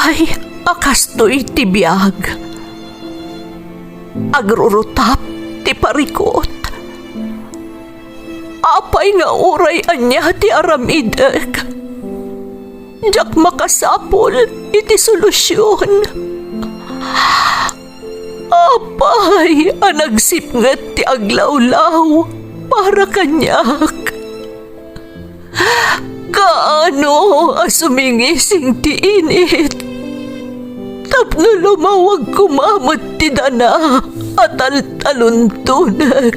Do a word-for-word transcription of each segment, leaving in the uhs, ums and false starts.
Ay, a kastoy ti biag. Agrurutap ti parikut. Apay nga uray ania ti aramidek, diak makasapul iti solusion. Apay a nagsipnget ti aglawlaw para kaniak? Kaano a sumingising ti init tapno lumawag koma met ti dana a taltaluntonek,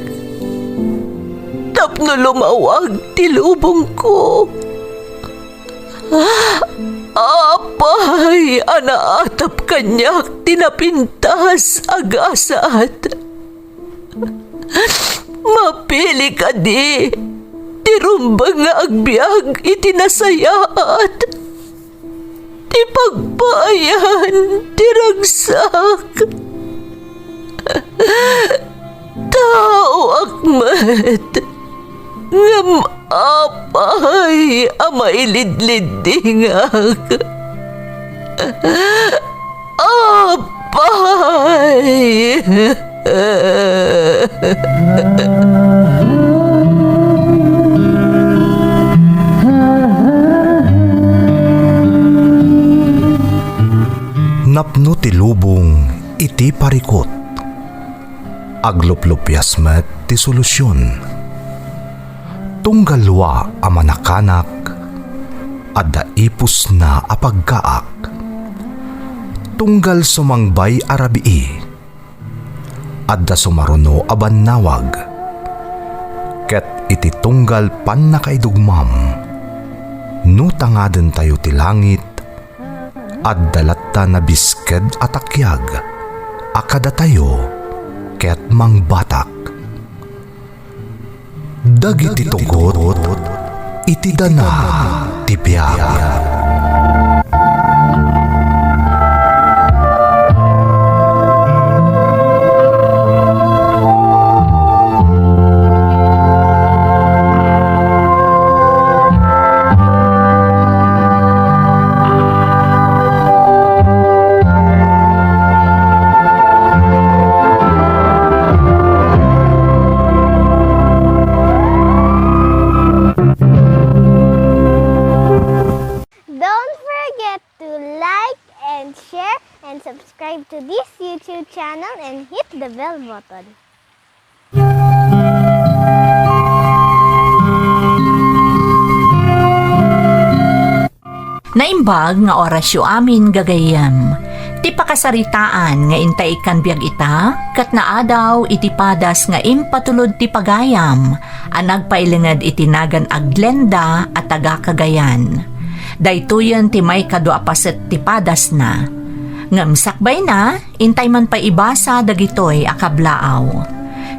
tapno lumawag ti lubongko? Apay a naatap kaniak ti napintas a gasat? Mapili kadi ti rumbeng nga agbiag iti nasayaat, ti pagpaayan ti ragsak? Taoak met, ngem apay a mailidliddingak? Apay! Napno ti lubong iti parikut. Agluplupias met ti solusion. Tunggal dua a manakanak, adda ipusna a pagkaak. Tunggal sumangbay a rabii, adda sumaruno a bannawag. Ket iti tunggal pannakaidugmam, no tangadentayo ti langit, adda latta nabisked a takiag a kadatayo ket mangbatak. Dagiti tugot iti dana ti biag. Don't forget to like and share and subscribe to this YouTube channel and hit the bell button. Naimbag nga orasyo amin, gagayyem. Ti pakasaritaan nga intay ikkan biag ita, ket naadaw iti padas nga impatulod ti pagayam a nagpailinged iti nagan a Glenda a taga Cagayan. Daytoyen ti maikadua a paset ti padasna. Ngem sakbayna, intay man pay ibasa dagitoy a kablaaw.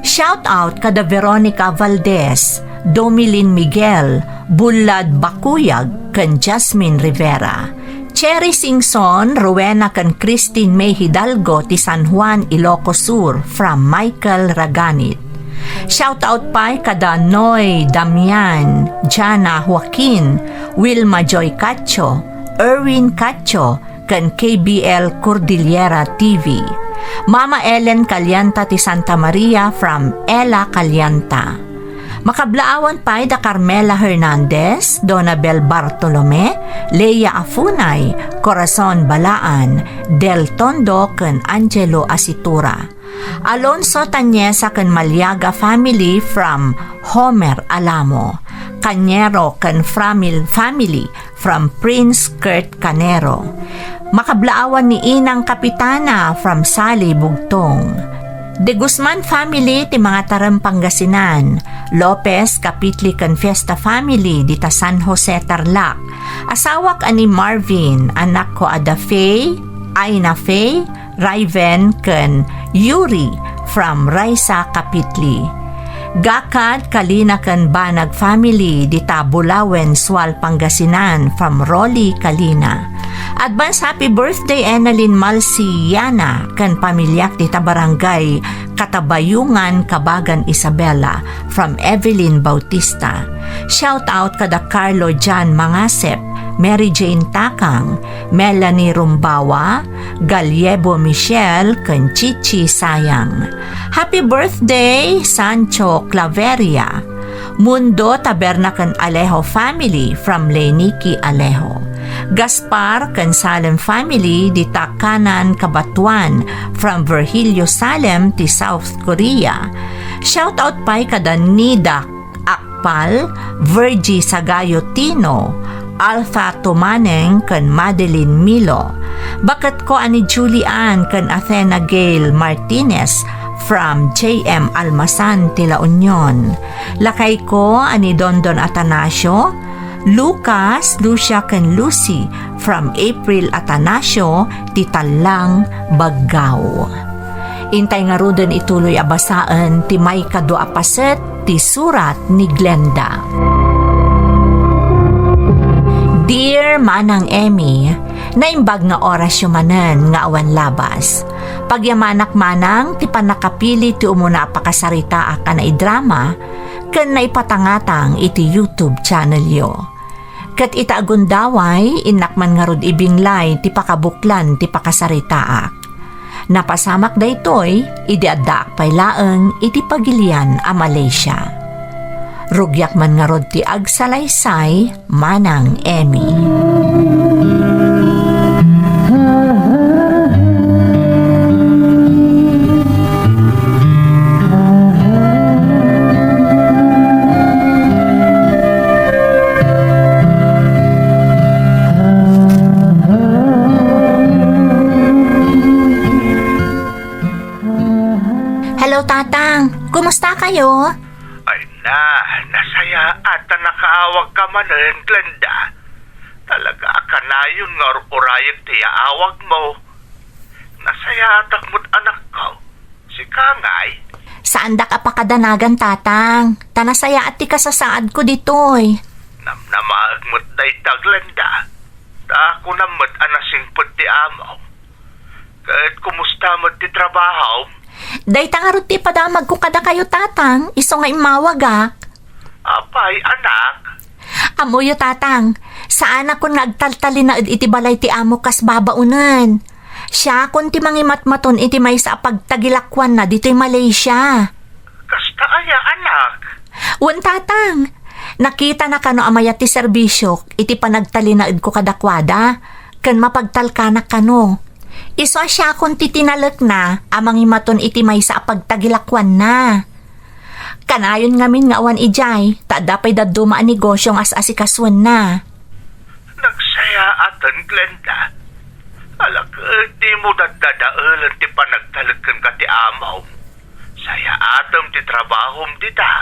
Shout out kada Veronica Valdez, Domilin Miguel, Bullad Bakuyag, ken Jasmine Rivera. Cherry Singson, Rowena ken Christine May Hidalgo ti San Juan, Ilocos Sur, from Michael Raganit. Shout out pay kada Noy Damian, Jana Joaquin, Wilma Joy Cacho, Erwin Cacho, ken K B L Cordillera T V. Mama Ellen Calienta ti Santa Maria from Ella Calienta. Makablaawan pay da Carmela Hernandez, Donabel Bartolome, Leia Afunay, Corazon Balaan, Del Tondo, ken Angelo Asitura. Alonso Tanyesa ken Maliaga family from Homer Alamo. Cañero ken Framil family from Prince Kurt Canero. Makablaawan ni Inang Kapitana from Sali, Bugtong. De Guzman family ti Mangatarem, Pangasinan. Lopez, Capitli ken Fiesta family dita San Jose, Tarlac. Asawak a ni Marvin, anakko a da Faye, Aina Faye, Raven ken Yuri from Raisa, Capitli. Gakad, Kalina ken Banag family dita Bulawen, Sual, Pangasinan from Rolly Kalina. Advance happy birthday, Enalyn Malsiana ken pamiliak dita Barangay Katabayungan, Kabagan, Isabela from Evelyn Bautista. Shout out kada Carlo John Mangasep, Mary Jane Takang, Melanie Rumbawa, Gallego Michelle, ken Chichi Sayang. Happy birthday, Sancho Claveria. Mundo Taberna ken Alejo family from Leynicki Alejo. Gaspar ken Salem family dita Kanan, Cabatuan from Virgilio Salem ti South Korea. Shout out pay kada Nida Akpal, Virgie Sagayo Tino, Altha Tumaneng ken Madeline Milo. Baketko a ni Julie Ann ken Athena Gail Martinez from J M Almasan ti La Union. Lakayko a ni Dondon Atanasio, Lucas, Lucia ken Lucy from April Atanasio ti Tallang, Baggao. Intay ngaruden ituloy a basaen ti maikadua a paset ti surat ni Glenda. Dear Manang Emmy, naimbag nga orasyo manen nga awan labas. Pagyamanak manang ti pannakapili ti umuna a pakasaritaak a naidrama ken naipatangatang iti YouTube channelyo. Ket ita a gundaway, innak man ngarud ibinglay ti pakabuklan ti pakasaritaak. Napasamak daytoy idi addaak pay laeng iti pagilian a Malaysia. Rugiak man ngarud ti agsalaysay, Manang Emmy. Hello, Tatang. Kumusta kayo? Ay na, nasayaat ta nakaawag ka manen, Glenda. Talaga a kanayon nga ur-urayek ti yaawag mo. Nasayaatak met, anakko. Sika ngay? Saandak a pakadanagan, Tatang. Ta nasayaat ti kasasaadko ditoy. Namnamaek met dayta, Glenda. Ta kunam met a nasingpet ti amo. Ket kumusta met ti trabahom? Dayta ngarud ti ipadamagko kadakayo, Tatang, isu nga immawagak. Apay, anak? Ammoyo, Tatang, saanakon nga agtaltalinaed iti balay ti amo kas babaonen. Siakon ti mangimatmaton iti maysa a pagtagilakuanna ditoy Malaysia. Kasta aya, anak? Wen, Tatang. Nakitana kano a mayat ti serbisiok iti panagtalinaedko kadakuada, ken mapagtalkanak kano. Isu a siakon ti tinalekna a mangimaton iti maysa a pagtagilakuanna. Kanayon ngamin nga awan idiay, ta adda pay dadduma a negosio nga as-asikasuenna. Nagsayaaten, Glenda. Ala ket dimo daddadaelen ti panagtalek kenka ti amom. Sayaatem ti trabahom dita.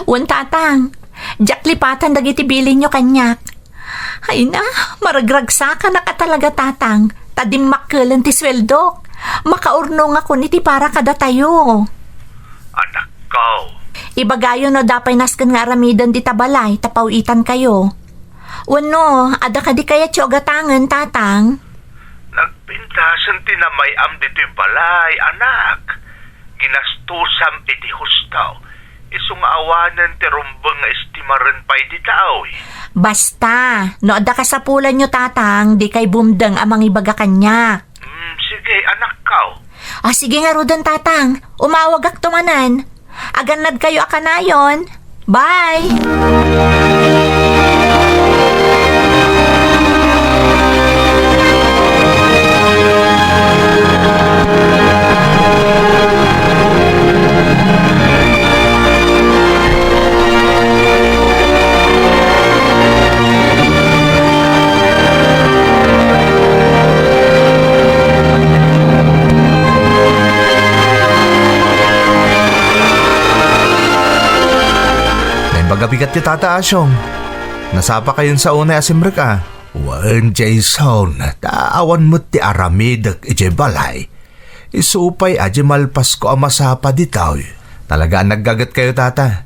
Wen, Tatang. Diak lipatan dagiti bilinyo kaniak. Ay na, maragragsakanak a talaga, Tatang, ta dimmakkelen ti sueldok. Makaurnongakon iti para kadatayo. Anakko. Ibagayo no adda pay nasken nga aramiden dita balay ta paw-itankayo. Wenno, adda kadi kayatyo a gatangen, Tatang? Nagpintasen ti namay-am ditoy balay, anak. Ginastosam iti husto. Isu nga awanen ti rumbeng nga estimaren pay dita, oy. Basta, no adda kasapulanyo, Tatang, dikay bumdeng a mangibaga kaniak. Mm, sige, anakko. Ah, sige ngaruden, Tatang. Umawagakto manen. Agannadkayo a kanayon. Bye! Naimbag a bigat ti Tata, Asyong. Nasapakayon sa unay a simrek a. Wen, Jason, ta awan met ti aramidek idiay balay. Isu pay a di malpasko a masapa ditoy. Talaga a naggagetkayo, Tata.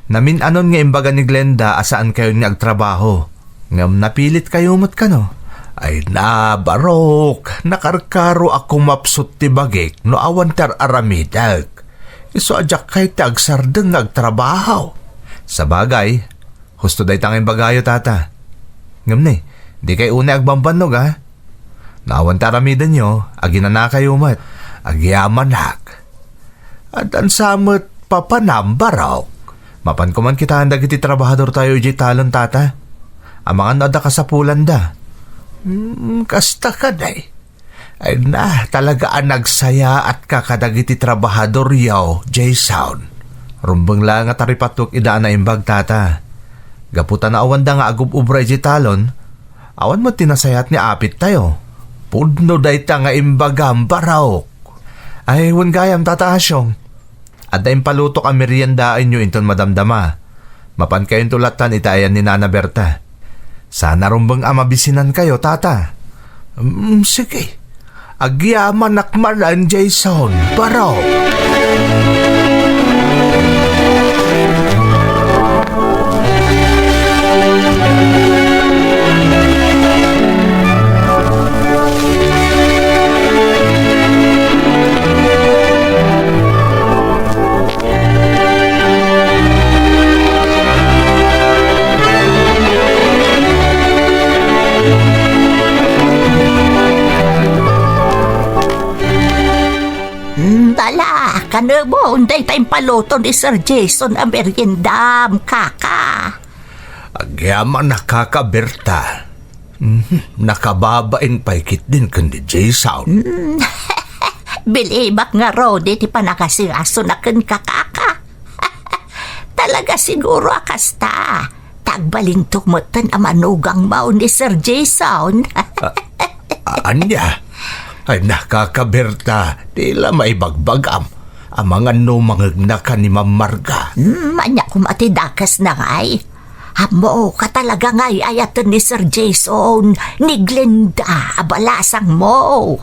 Namin-anon nga imbaga ni Glenda a saankayon nga agtrabaho. Ngem napilitkayo met kano? Ay na, barok, nakarkaro a kumapsut ti bagik no awan ti ar-aramidek. Isu a diak kayat ti agsardeng nga agtrabaho. Sabagay, husto dayta nga imbagayo, Tata. Ngem ni, dikay unay agbambannog, a? No awan ti aramidenyo, aginanakayo met. Agyamanak. Addan sa met papanam, Barok. Mapan koman kitaen dagiti trabahadortayo idiay talon, Tata. Amangan no adda kasapulanda. Hmm, kasta kadi. Ay na, talaga a nagsayaatka kadagiti trabahadoryo, Jason. Rumbeng laeng a taripatwek ida a naimbag, Tata. Gapu ta no awanda nga agub-ubra idiay talon, awan met ti nasayaat nga apittayo. Pudno dayta nga imbagam, Barok. Ay, wen gayam, Tata Asyong. Adda impalutok a meriendaenyo inton madamdama. Mapankayonto lattan iti ayan ni Nana Berta. Sana rumbeng a mabisinankayo, Tata. Mm, sige. Agyamanak manen, Jason, Barok. Dala, kanamon dayta impaluto ni Sir Jason a meriendam, kaka. Agyamanak, kaka Berta. Mhm, nakababain pay ketdin ken ni Jason. Mm. Bilibak ngarud iti panangasingasona kenka, kaka. Talaga siguro a kasta. Ta agbalinto metten a manugangmo ni Sir Jason. A-, a-, ania? Ay, kaka Berta, ti la maibagbagam. Amangan no mangegnaka ni Ma'am Marga. Hmm, ania koma ti dakesna ngay? Ammoka talaga nga ay-ayaten ni Sir Jason, ni Glenda a balasangmo.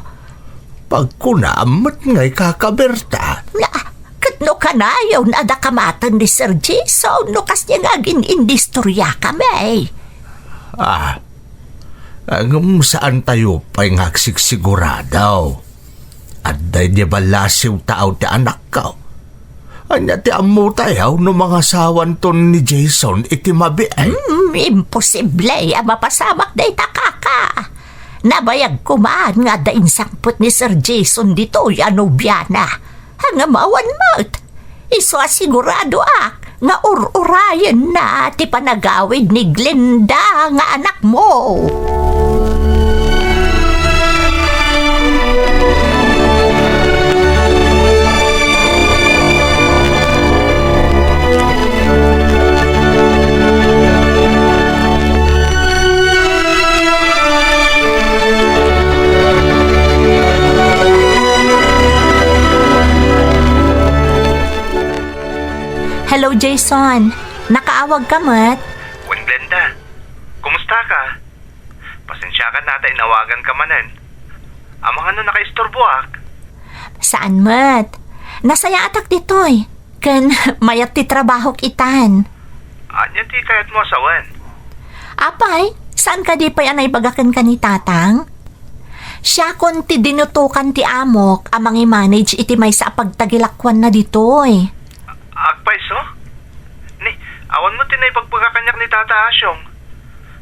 Pagkunam met ngay, kaka Berta. Na, ket no kanayon a dakamaten ni Sir Jason no kasdiay nga agin-indistoriakami. Ah, ngem saantayo pay nga agsigsigurado. Adda idiay ballasiw tao ti anakko. Ania ti ammotayo no mangasawanton ni Jason iti mabiit? Hmm, imposible a mapasamak dayta, kaka. Nabayag koman nga adda insangpet ni Sir Jason ditoy a nobiana. Ngem awan met. Isu a siguradoak nga ur-urayenna ti panagawid ni Glenda nga anakmo. Hello, Jason. Nakaawag ka met? Wen, Glenda. Kumusta ka? Pasensiakan ta inawagan ka manen. Amangan no nakaistorboak? Saan met. Nasayaatak ditoy. Ken mayat ti trabahok itan. Ania ti kayatmo a sawen? Apay, saan kadi pay a naibaga kenka ni Tatang? Siakon ti dinutokan ti amok a mangimanage iti maysa a pagtagilakuanna ditoy. Agpayso? Ni, awan met ti naibagbaga kaniak ni Tata Asyong.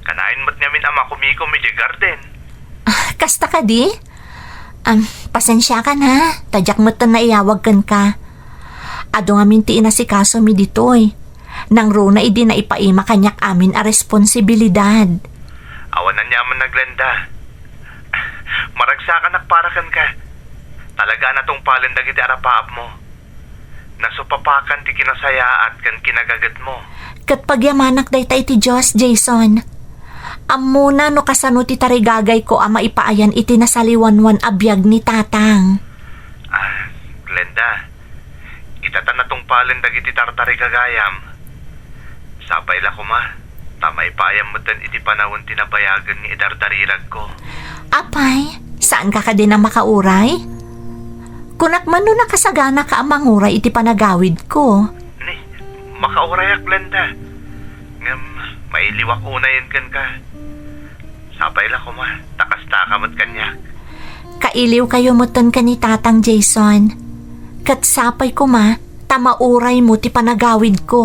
Kanayon met ngamin a makumikom idiay garden. Ah, kasta kadi? Am, pasensiakan ha, ta diak metten naiyawag kenka. Adu ngamin ti inasikasomi ditoy. Nangruna idi naipaima kaniak amin a responsibilidad. Awan aniamanna, Glenda. Maragsakanak para kenka. Talaga a natungpalen dagiti arapaapmo. Nasupapakan ti kinasayaat ken kinagagetmo. Ket pagyamanak dayta iti Dios, Jason. Ammona no kasano ti tarigagayko a maipaayan iti nasaliwanwan a biag ni Tatang. Ah, Glenda, ita ta natungpalen dagiti tartarigagayam. Sapay la koma, ta maipaayam metten iti panawen ti nabayagen nga idardariragko. Apay, saanka kadi a makauray? Kunak man no nakasaganaka a manguray iti panagawidko. Ni, makaurayak, Glenda. Ngem, mailiwak unayen kenka. Sapay la koma, ta kastaka met kaniak. Kailiwkayo metten ken ni Tatang Jason. Ket sapay koma, ta mauraymo ti panagawidko.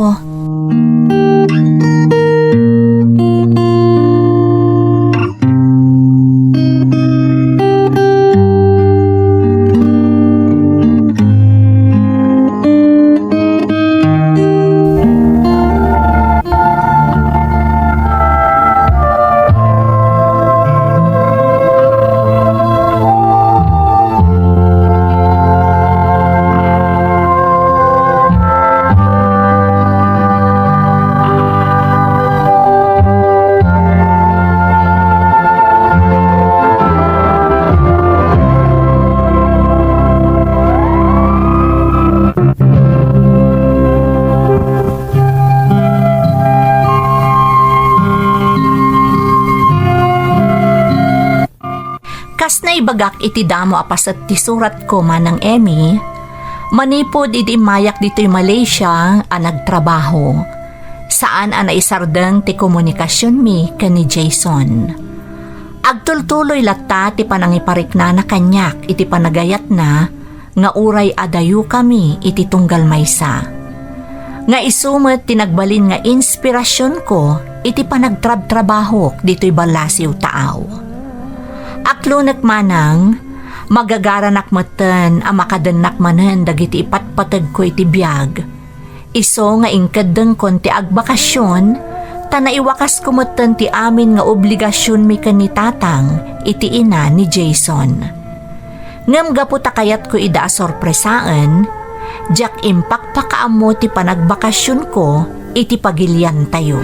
Naibagak iti damo a paset ti suratko, Manang Emmy, manipud idi immayak ditoy Malaysia a nagtrabaho. Saan a naisardeng ti komunikasionmi ken ni Jason. Agtultuloy latta ti panangipariknana kaniak iti panagayatna nga uray adayokami iti tunggal maysa. Nga isu met ti nagbalin nga inspirasionko iti panagtrabtrabahok ditoy ballasiw taaw. Aklonek manang, magagaranak metten a makadennak manen dagiti ipatpategko iti biag. Isu nga inkeddengkon ti agbakasion, ta naiwakasko metten ti amin nga obligasionmi ken ni Tatang iti ina ni Jason. Ngem gapu ta kayatko ida a sorpresaen, diak impakpakaammo ti panagbakasionko iti pagiliantayo.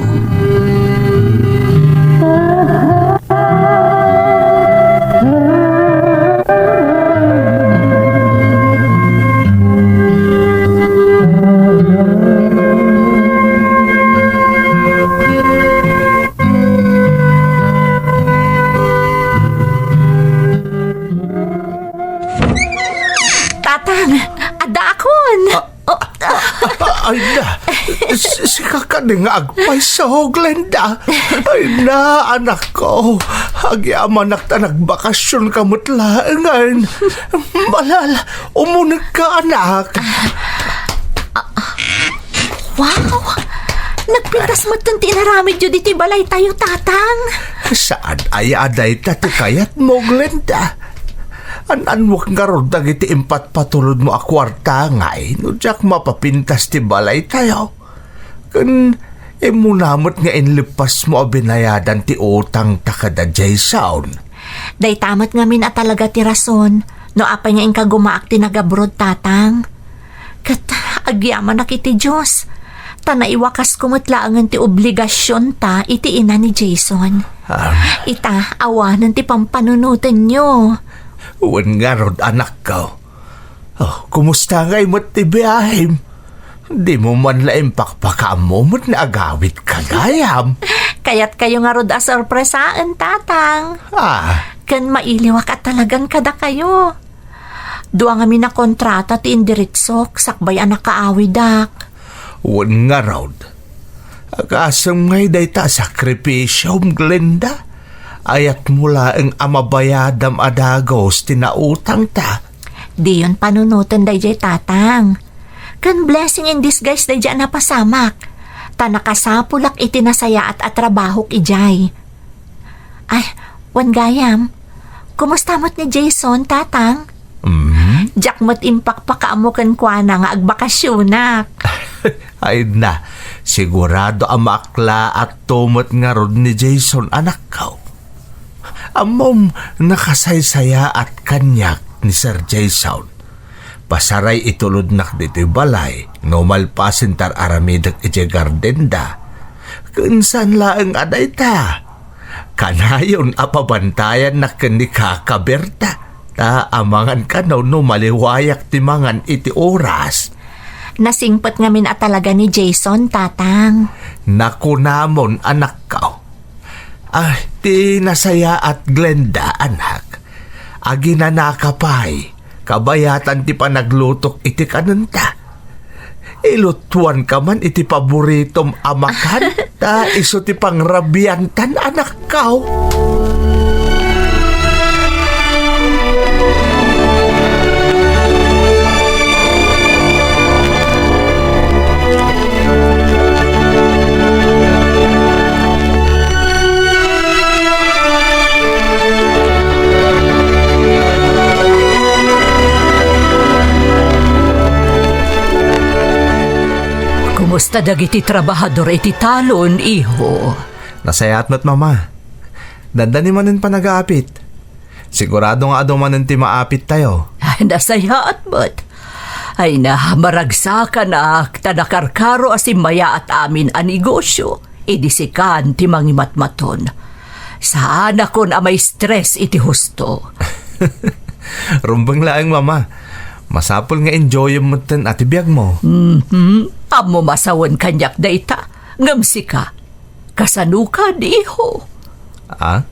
Tatang, addaakon. Ah, Oh, ah, ah, ah, ay na, si, sika kadi nga agpayso, Glenda. Ay na, anakko, agyamanak ta nagbakasionka met laengen. Malala, umunegka, anak. Wow! Nagpintas metten ti inaramidyo ditoy balaytayo, Tatang. Saan aya a dayta ti kayatmo, Glenda? An-annuak ngarud dagiti impatpatulodmo a kuarta ngay no diak mapapintas ti balaytayo. Ken immuna met nga inleppasmo a binayadan ti utangta kada Jason. Dayta met ngamin a talaga ti rason no apay nga inkagumaak ti nagabrod, Tatang. Ket agyamanak iti Dios, ta naiwakasko met laengen ti obligasionta iti ina ni Jason. Ah. Ita, awanen ti pampanunotenyo. Wen ngarud, anakko. Oh, kumusta ngay met ti biahem? Dimo man la impakpakaammo met nga agawidka gayam. Kayatkayo ngarud a sorpresaen, Tatang. Ah. Ken mailiwak a talagan kadakayo. Dua ngamin a kontrata ti indiritsok sakbay a nakaawidak. Wen ngarud, agasem ngay dayta a sakripisiom, Glenda? Ayatmo laeng a mabayadam a dagus ti nautangta. Diyon panunoten daydiay, Tatang. Ken blessing in disguise daydiay a napasamak. Ta nakasapulak iti nasayaat a trabahok idiay. Ay, wen gayam, kumusta met ni Jason, Tatang? Mm. Diak met impakpakaammo kenkuana nga agbakasionak. Ay na, sigurado a maaklaatto met ngarud ni Jason, anakko. Ammom, nakasaysayaat kaniak ni Sir Jason. Pasaray itulodnak ditoy balay no malpasen ti ar-aramidek idiay gardenda. Ken saan laeng a dayta. Kanayon a pabantayannak ken ni Kaka Berta, ta amangan kano no maliwayak ti mangan iti oras. Nasingpet ngamin a talaga ni Jason, Tatang. Nakunamon, anakko. Ah, ti nasayaat, Glenda, anak. Aginanaka pay, kabayatan ti panaglutok iti kanenta. Ilutuanka man iti paboritom a makan, ta isu ti pangrabiantan, anakko. Kumusta dagiti trabahador iti talon, iho? Nasayaat met, Mama. Dandani manen panagaapit. Sigurado nga adu manen ti maapittayo. Ay, nasayaat met. Ay na, maragsakanak ta nakarkaro a simmayaat amin a negosio idi sikan ti mangimatmaton. Saanakon a ma-stress iti husto. Rumbeng laeng, Mama. Masapul nga enjoyem metten a ti biagmo. Mhm. Ammom a sawen kaniak dayta. Ngem sika, kasanoka, iho? Ah?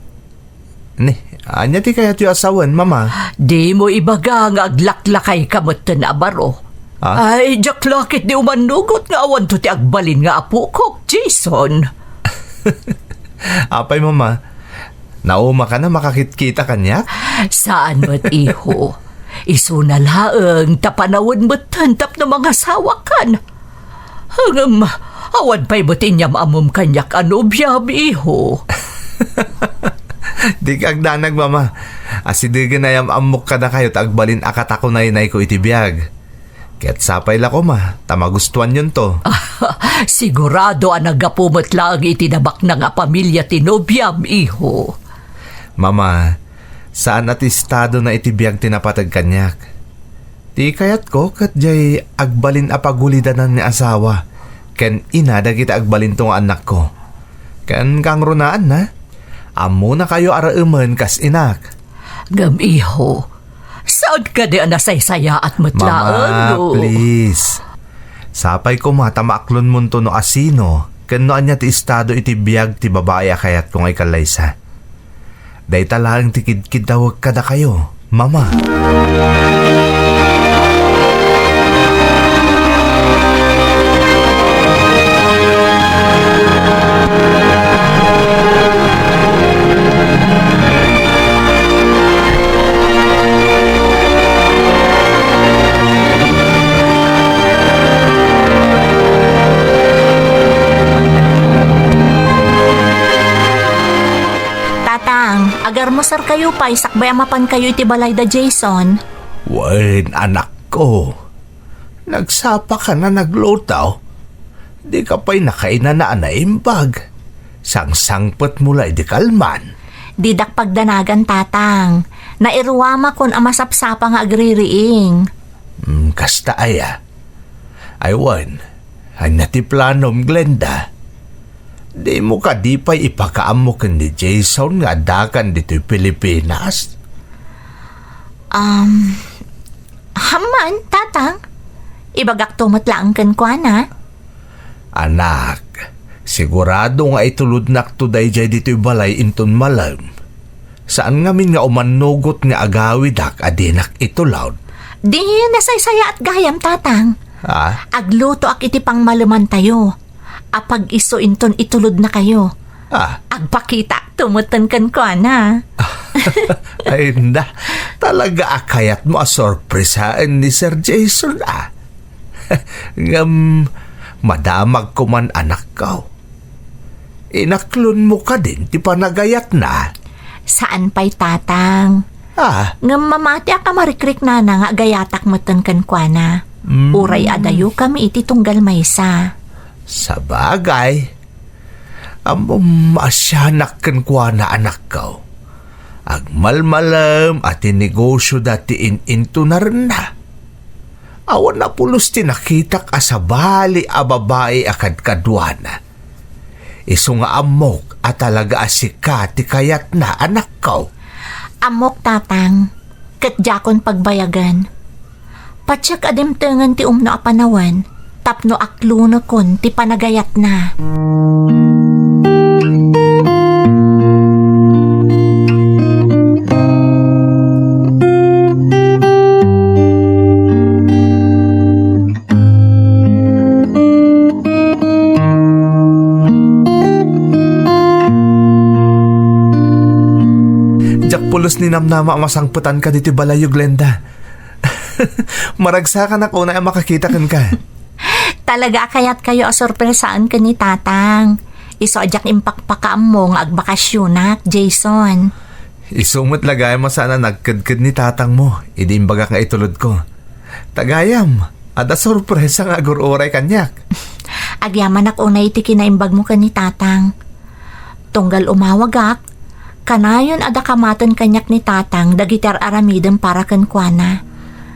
Ni, Ania ti kayatyo a sawen, Mama? Dimo ibaga nga aglaklakayka metten a baro. Ah? Ay, diak la ketdi umannugot nga awanto ti agbalin nga apokok, Jason. Apay, Mama? Naumakan a makakitkita kaniak? Saan met, iho. Isuna laeng ta panawen metten tapno mangasawakan. Ngem, awan pay met inyam-ammom kaniak a nobiam, iho. Dika agdanag, Mama. Asidegen a yam-ammok kadakayo ta agbalin a katakunaynayko iti biag. Ket sapay la koma, ta magustuanyonto. Sigurado a naggapu met laeng iti nabaknang a pamilia ti nobiam, iho. Mama, saan a ti estadona iti biag ti napateg kaniak. Ti kayatko ket diay agbalin a pagulidanan nga asawa ken ina dagiti agbalinto nga annakko. Ken kangrunaanna, ammonakayo a reemen kas inak. Ngem, iho, saan kadi a nasaysayaat met laeng, Mama, no? Please. Sapay koma ta maaklonmonto no asino ken no ania ti estado iti biag ti babai a kayatko nga ikallaysa. Dayta laeng ti kidkiddawek kadakayo, Mama. Tatang, agarmusarkayo pay sakbay a mapankayo iti balay da Jason. Wen, anakko. Nagsapaka a nagluto. Dika pay nakainana a naimbag. Sangsangpetmo la idi kalman. Didak pagdanagan, Tatang. Nairuamakon a masapsapa nga agririing. Hmm, kasta aya. Ay wen, ania ti planom, Glenda? Dimo kadi pay ipakaammo ken ni Jason nga addakan ditoy Pilipinas? Um, Amman, Tatang. Ibagakto met laeng kenkuana. Anak, sigurado nga itulodnakto daydiay ditoy balay inton malem. Saan ngamin nga umannugot nga agawidak a dinak itulod. Di nasaysayaat gayam, Tatang. Ah? Aglutoak iti pangmalemantayo. Apag-isu inton itulodnakayo. Ah. Agpakitakto metten kenkuana. Ay, na, talaga a kayatmo a sorpresaen ni Sir Jason, ah. Ngem, madamagko man, anakko. Inaklonmo kadin ti panagayatna? Saan pay, Tatang. Ah. Ngem mamatiak a marikriknana nga agayatak metten kenkuana. Mm. Uray adayokami iti tunggal maysa. Sabagay, ammom a sianak kenkuana, anakko. Agmalmalem a ti negosioda ti in-intunarenna. Awan a pulos ti nakitak a sabali a babai a kadkaduana. Isu nga ammok a talaga a sika ti kayatna, anakko. Ammok, Tatang, ket diakon pagbayagen. Patiek a dimtengen ti umno a panawen tapno aklonekon ti panagayatna. Diak pulos ninamnama a masangpetanka ditoy balayyo, Glenda. Maragsakanak unay a makakita kenka. Talaga a kayatkayo a sorpresaen ken ni Tatang. Isu a diak impakpakaammo nga agbakasionak, Jason. Isu met la gayam a saan a nagkedked ni Tatangmo idi imbagak nga itulodko. Ta gayam, adda sorpresa nga agur-uray kaniak. Agyamanak unay ti kinaimbagmo ken ni Tatang. Tunggal umawagak, kanayon a dakamaten kaniak ni Tatang dagiti ar-aramidem para kenkuana.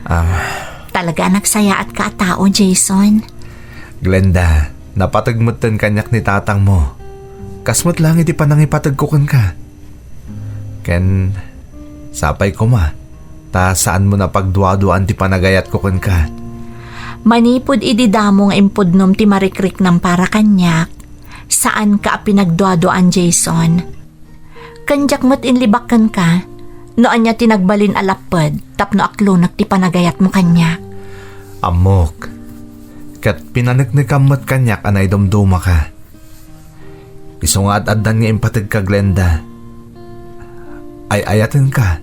Ah. Talaga a nagsayaatka a tao, Jason. Glenda, napateg metten kaniak ni Tatangmo. Kas met laeng iti panangipategko kenka. Ken sapay koma, ta saanmo a pagduaduaan ti panagayatko kenka. Manipud idi damo nga impudnom ti marikriknam para kaniak, saanka a pinagduaduaan, Jason. Ken diak met inlibak kenka, no ania ti nagbalin a lapped tapno aklonek ti panagayatmo kaniak. Ammok. Ket pinaneknekam met kaniak a naidumdumaka. Isu nga ad-addan nga impategka, Glenda. Ay-ayatenka.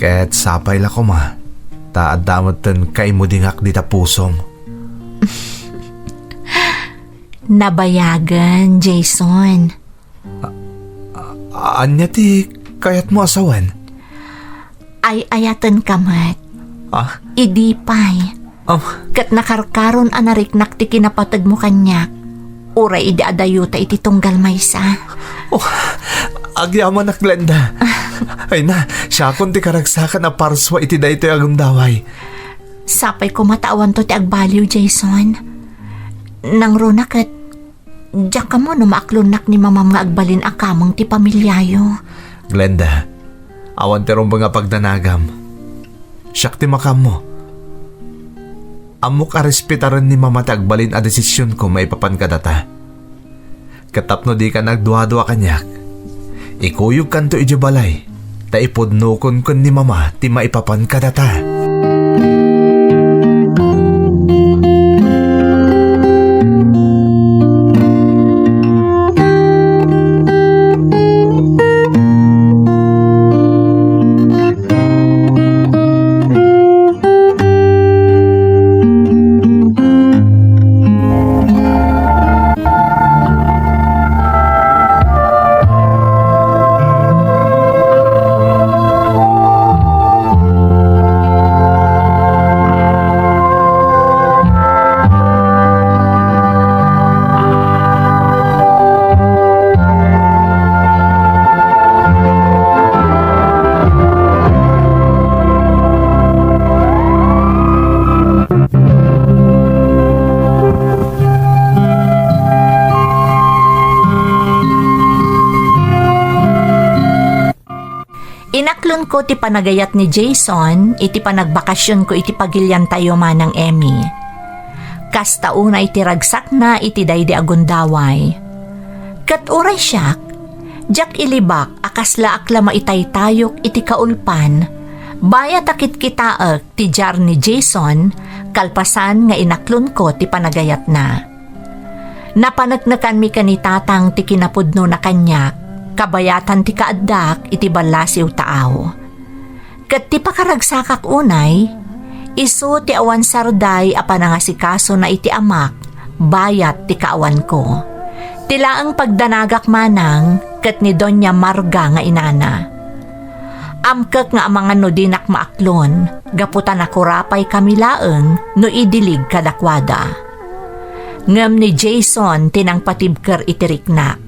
Ket sapay la koma, ta adda metten kaimudingak dita pusom. Nabayagen, Jason. A-, ania ti kayatmo a sawen? Ay-ayatenka met. Ah? Idi pay. Am- Ket nakarkaron a nariknak ti kinapategmo kaniak, uray idi adayuta iti tunggal maysa. Oh, agyamanak, Glenda. Ay na, siakon ti karagsakan a parsua iti daytoy a gundaway. Sapay koma ta awanto ti agbaliw, Jason. Nangruna ket diak ammo no maaklonnak ni mamam nga agbalin a kameng ti pamiliayo. Glenda, awan ti rumbeng a pagdanagam. Siak ti makammo. Ammok a respetaren ni mama ti agbalin a desisionko maipapan kadata. Ket tapno dika nagduadua kaniak, ikuyogkanto idiay balay, ta ipudnokon ken ni mama ti maipapan kadata. Inaklonko ti panagayat ni Jason iti panagbakasionko iti pagiliantayo, Manang Emmy. Kasta unay ti ragsakna iti daydi a gundaway. Ket uray siak, diak ilibak a kaslaak la maitaytayok iti kaulpan, bayat a kitkitaek ti diar ni Jason kalpasan nga inaklonko ti panagayatna. Napaneknekanmi ken ni Tatang ti kinapudnona kaniak, kabayatan ti kaaddak iti ballasiw taaw. Ket ti pakaragsakak unay, isu ti awan sarday a panangasikasona iti amak bayat ti kaawanko. Ti laeng pagdanagak manang ket ni Doña Marga nga inana. Amkek nga amangan no dinak maaklon, gapu ta nakurapay kami laeng no idilig kadakuada. Ngem ni Jason ti nangpatibker iti riknak.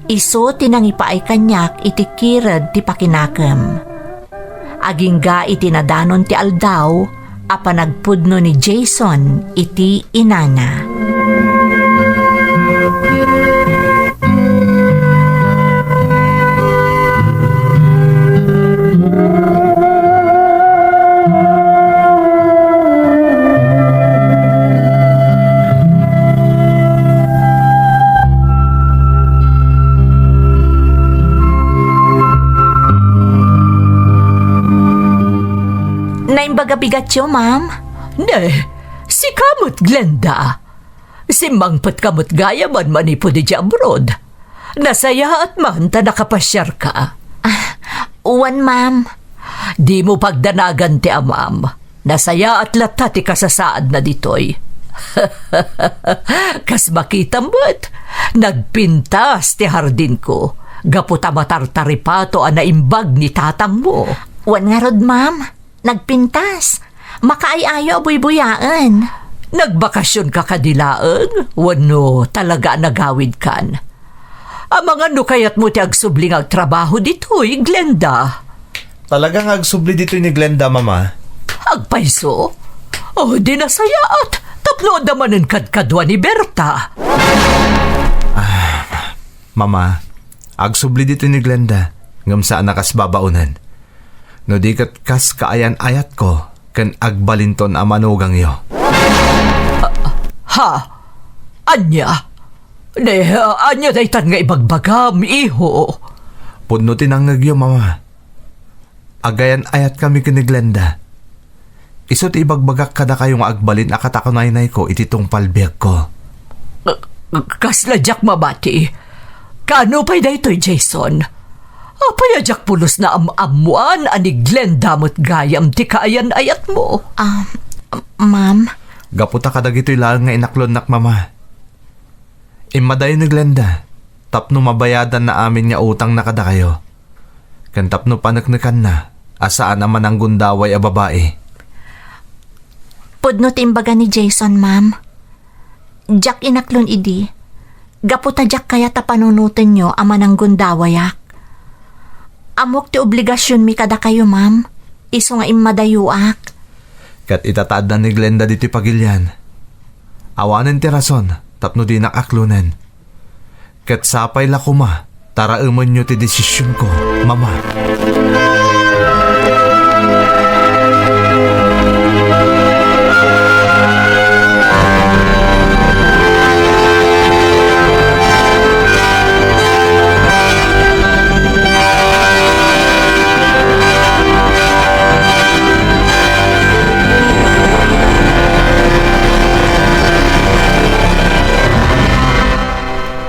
Isu ti nangipaay kaniak iti kired ti pakinakem. Agingga iti nadanon ti aldaw a panagpudno ni Jason iti inana. Naimbag a bigatyo, ma'am? Ne, sika met, Glenda. Simmangpetka met gayam manipud idiay abroad. Nasayaat man ta nakapasiarka. Ah, wen, ma'am. Dimo pagdanagan ti amam. Nasayaat latta ti kasasaadna ditoy. Kas makitam met, nagpintas ti hardinko gapu ta matartaripato a naimbag ni tatangmo. Wen ngarud, ma'am. Nagpintas. Makaay-ayo a buybuyaen. Nagbakasionka kadi laeng wenno talaga a nagawidkan? Amangan no kayatmo ti agsubli nga agtrabaho ditoy, Glenda. Talaga nga agsubli ditoy ni Glenda, Mama. Agpayso? O, di nasayaat. Tapno adda manen kadkadua ni Berta. Ah, Mama, agsubli ditoy ni Glenda, ngem saan a kas babaonen. No di ket kas kaayan-ayatko ken agbalinton a manugangyo. Ha? Ania? Ne, ania daytan nga ibagbagam, iho? Pudno ti nangngegyo, Mama. Agayan-ayatkami ken ni Glenda. Isu ti ibagbagak kadakayo nga agbalin a katakunaynayko iti tungpal biagko. K-, k-, kasla diak mabati. Kaano pay daytoy, Jason? Apay a diak pulos naam-ammoan a ni Glenda met gayam ti kaayan-ayatmo? Ah, ma'am? Gapu ta kadagitoy laeng nga inaklonnak, Mama. Immadayo ni Glenda tapno mabayadanna amin nga utangna kadakayo, ken tapno paneknekanna a saan a mananggundaway a babai. Pudno ti imbaga ni Jason, ma'am. Diak inaklon idi, gapu ta diak kayat a panunotenyo a mananggundawayak. Ammok ti obligasionmi kadakayo, ma'am, isu nga immadayoak. Ket ita ta adda ni Glenda ditoy pagilian, awanen ti rason tapno dinak aklonen. Ket sapay la koma ta raemenyo ti desisionko, Mama.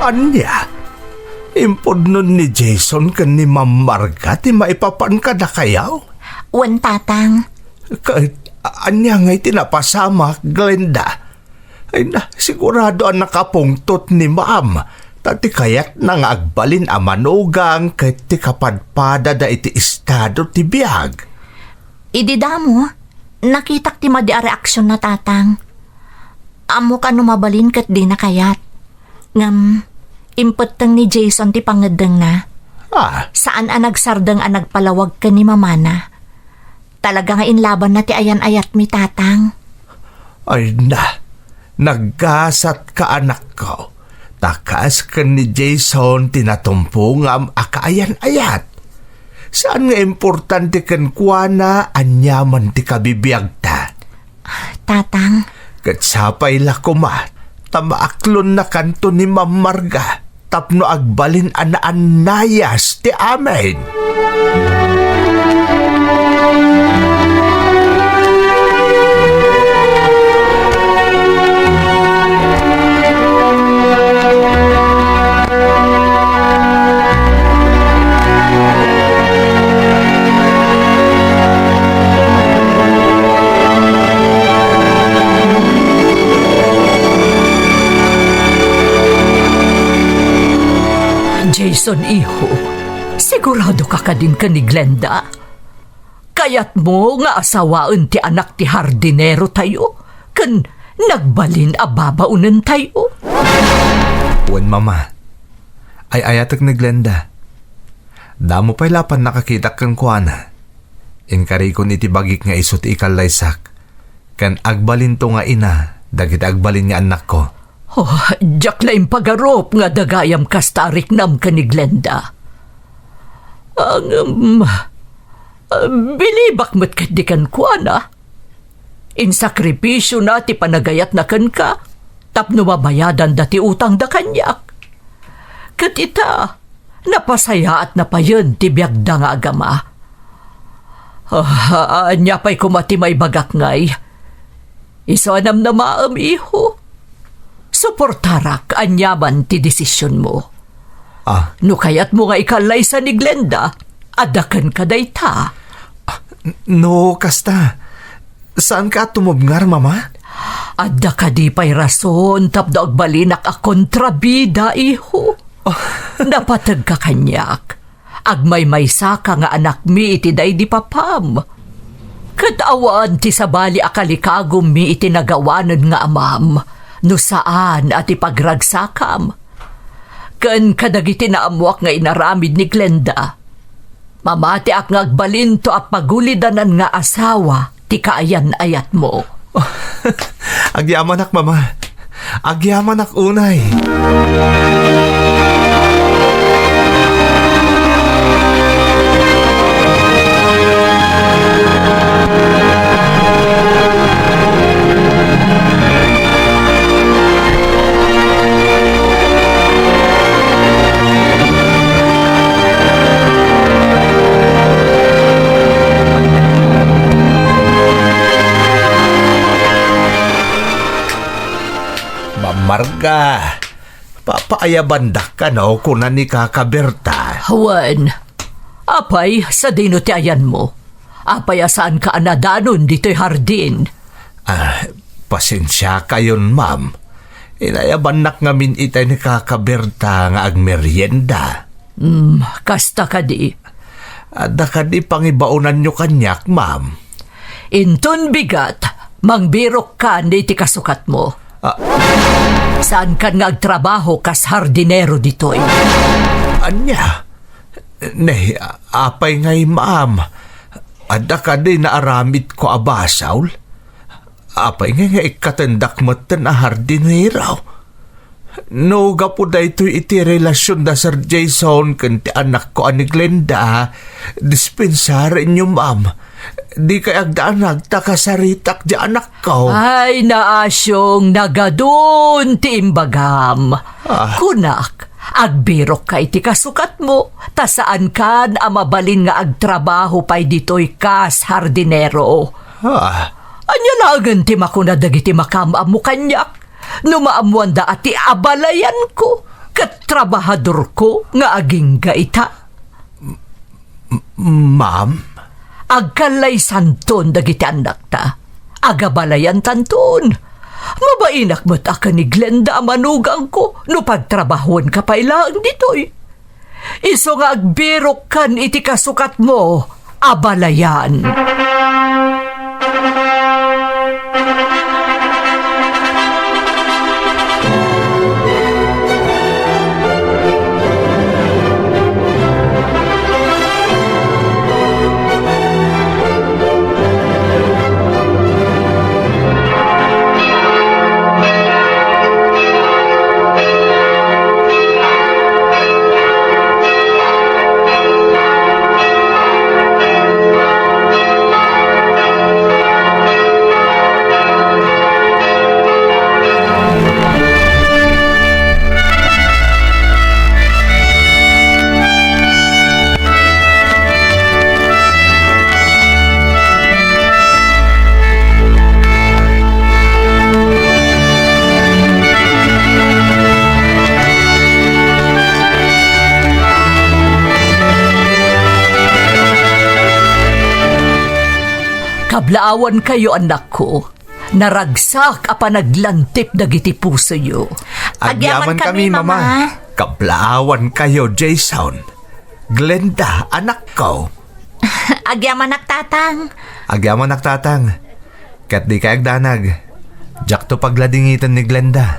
Ania? Impudnon ni Jason ken ni Ma'am Marga ti maipapan kadakayo? Wen, Tatang. Ket ania ngay ti napasamak, Glenda? Ay na, sigurado a nakapungtot ni Ma'am, ta ti kayatna nga agbalin a manugang ket ti kapadpadada iti estado ti biag. Idi damo, nakitak ti madi a reaksionna, Tatang. Ammok a no mabalin ket dina kayat. Ngem, impetteng ni Jason ti pangngeddengna. Ah. Saan a nagsardeng a nagpalawag ken ni mamana. Talaga nga inlabanna ti ayan-ayatmi, Tatang. Ay na, naggasatka, anakko. Ta kas ken ni Jason ti natumpongam a kaayan-ayat. Saan nga importante kenkuana aniaman ti kabibiagta. Tatang. Ket sapay la koma ta maaklonnakanto ni Ma'am Marga tapno agbalin a naannayas ti amin. Jason, iho, sigurado ka kadin ken ni Glenda? Kayatmo nga asawaen ti anak ti hardinero tayo ken nagbalin a babaonen tayo? Wen, Mama. Ay-ayatek ni Glenda. Damo pay la a pannakakitak kenkuana. Inkarikon iti bagik nga isu ti ikallaysak, ken agbalinto nga ina dagiti agbalin nga annakko. Oh, diak la impagarup nga adda gayam kasta a riknam ken ni Glenda. Ngem, bilibak met ketdi kenkuana. Insakripisiona ti panagayatna kenka tapno mabayadanda ti utangda kaniak. Ket ita, napasayaatna payen ti biagda nga agama. Ah, ania pay koma ti maibagak ngay? Isu a namnamaem, iho. Suportarak aniaman ti desisionmo. Ah. No kayatmo nga ikallaysa ni Glenda, adda kenka dayta. Ah, n-, no kasta, saanka a tumubngar, Mama? Adda kadi pay rason tapno agbalinak a kontrabida, iho? Ah. Napategka kaniak. Agmaymaysaka nga anakmi iti daydi papam. Ket awan ti sabali a kalikagummi iti nagawanen nga amam, no saan a ti pagragsakam. Ken kadagiti naammoak nga inaramid ni Glenda, mamatiak nga agbalinto a pagulidanan nga asawa ti kaayan-ayatmo. Agyamanak, Mama. Agyamanak unay. Aga, papaayabandak kano, kuna ni Kaka Berta. Wen, apay, sadino ti ayanmo? Apay a saanka a nadanon ditoy hardin? Ah, pasensiakayon, ma'am. Inayabannak ngamin itay ni Kaka Berta nga agmerienda. Hmm, kasta kadi. Adda kadi pangibaonanyo kaniak, ma'am? Inton bigat, mangbirokkan iti kasukatmo. Ah. Saankan nga agtrabaho kas hardinero ditoy. Ania? Ne, apay ngay, ma'am? Adda kadi naaramidko a basol? Apay ngay nga ikkatendak metten a hardinero? No gapu daytoy iti relasion da Sir Jason ken ti anakko a ni Glenda, dispensarenyo, ma'am. Dikay agdanag ta kasaritak ti anakko. Ay, naasiong nagadun ti imbagam. Ah. Kunak, agbirokka iti kasukatmo, ta saankan a mabalin nga agtrabaho pay ditoy kas hardinero. Ah. Ania laengen ti makuna dagiti makaam-ammo kaniak? No maammoanda a ti abalayanko ket trabahadorko nga agingga ita. M-, ma'am? Agkallaysanton dagiti annakta. Agabalayantanton. Mabainak met a ken ni Glenda a manugangko no pagtrabahuenka pay laeng ditoy. Isu nga agbirokkan iti kasukatmo, abalayan. Kablaawankayo, annakko. Naragsak a panaglantip dagiti pusoyo. Agyaman kami, Mama. Kablaawankayo, Jason. Glenda, anakko. Agyamanak, Tatang. Agyamanak, Tatang. Ket dikay agdanag. Diakto pagladingiten ni Glenda.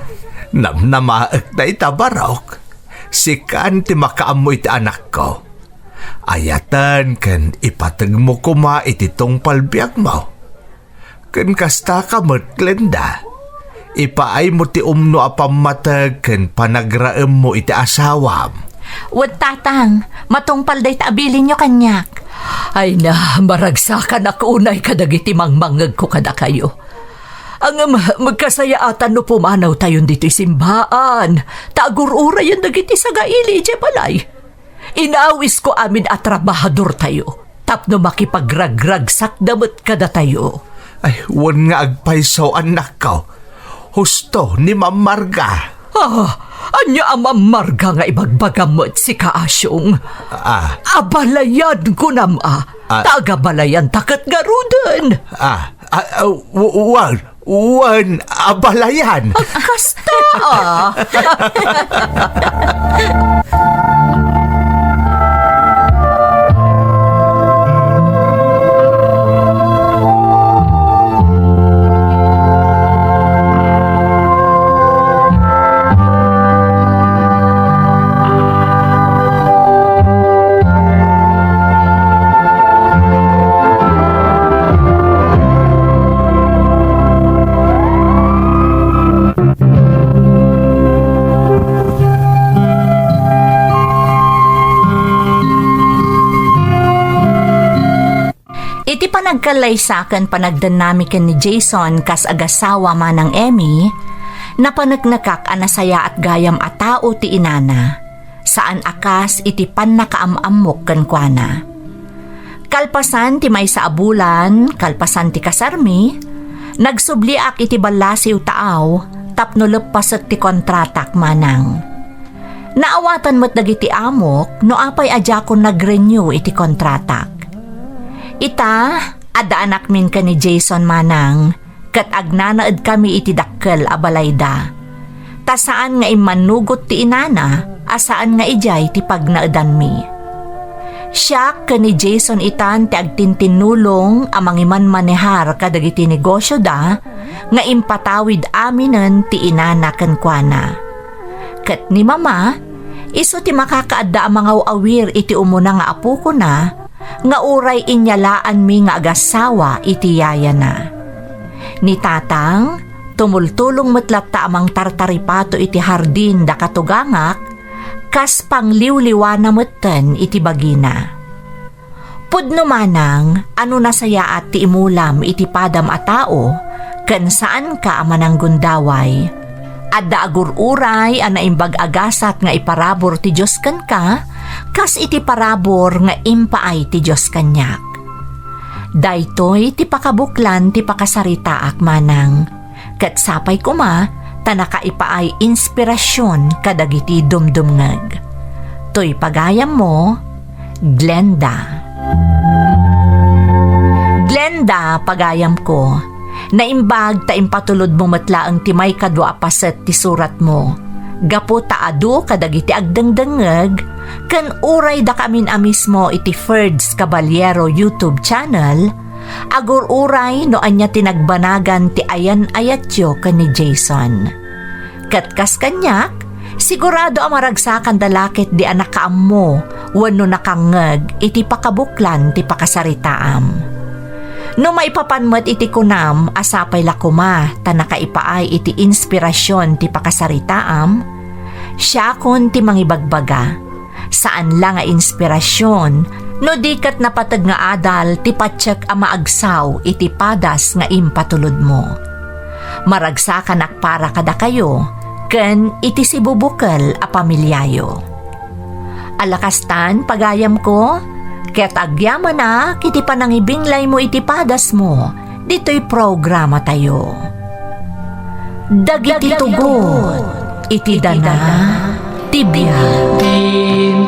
Namnamaek dayta, barok. Sikan ti makaammo iti anakko. Ayaten ken ipategmo koma iti tungpal biagmo. Ken kastaka met, Glenda, ipaaymo ti umno a pammateg ken panagraemmo iti asawam. Wen, Tatang, matungpal dayta a bilinyo kaniak. Ay na, maragsakanak unay kadagiti mangmangngegko kadakayo. Ngem, magkasayaatan no pumanawtayon ditoy simbaan, ta agur-urayen dagiti sagaili idiay balay. Inawisko amin a trabahadortayo tapno makipagragragsakda met kadatayo. Ay, wen nga agpayso, annakko. Husto ni Ma'am Marga. Ah, ania a Ma'am Marga nga ibagbagam met, Sika Asiong? Ah. Abalayan kunam a. Ah. Ta agabalayanta ket ngaruden. Ah, ah, ah, w-, wen. Wen, abalayan. Kasta, ah. Iti panagkallaysa ken panagdennami ken ni Jason kas agasawa manang Emmy, napaneknekak a nasayaat gayam a tao ti inana, saan a kas iti pannakaam-ammok kenkuana. Kalpasan ti maysa a bulan, kalpasan ti kasarmi, nagsubliak iti ballasiw taaw, tapno leppasek ti kontratak, manang. Naawatan met dagiti amok no apay a diakon nag-renew iti kontratak. Ita, adda anakmin ken ni Jason, manang, ket agnanaedkami iti dakkel a balayda. Ta saan nga immannugot ti inana a saan nga idiay ti pagnaedanmi. Siak ken ni Jason itan ti agtintinnulong a mangimanmanehar kadagiti negosyoda nga impatawid aminen ti inana kenkuana. Ket ni Mama, isu ti makakaadda a mangaw-awir iti umuna nga apokona, nga uray inyalaanmi nga agassawa iti yayana. Ni Tatang, tumultulong met latta a mangtartaripato iti hardin da katugangak, kas pangliwliwana metten iti bagina. Pudno manang a no nasayaat ti imulam iti padam a tao, ken saanka a mananggundaway. Adda agur-uray a naimbag a gasat nga iparabur ti Dios kenka, kas iti parabur nga impaay ti Dios kaniak. Daytoy ti pakabuklan ti pakasaritaak, manang. Ket sapay koma ta nakaipaay inspirasyon kadagiti dumdumngeg. Toy pagayammo, Glenda. Glenda, pagayamko, naimbag ta impatulodmo met laeng ti maikadua a paset ti suratmo. Gapu ta adu kadagiti agdengdengngeg, ken uray dakamin a mismo iti Ferds Caballero YouTube channel, agur-uray no ania ti nagbanagan ti ayan-ayatyo ken ni Jason. Ket kas kaniak, sigurado a maragsakanda la ketdi a nakaammo wenno nakangngeg iti pakabuklan ti pakasaritaam. No maipapan met iti kunam a sapay la koma ta nakaipaay iti inspirasyon ti pakasaritaam, siakon ti mangibagbaga. Saan la nga inspirasyon, no di ket napateg nga adal ti patiek a maagsaw iti padas nga impatulodmo. Maragsakanak para kadakayo ken iti sibubukel a pamiliayo. Ala kastan, pagayamko, ket agyamanak iti panangibinglaymo iti padasmo ditoy programatayo. Dagiti tugot iti dana ti biag.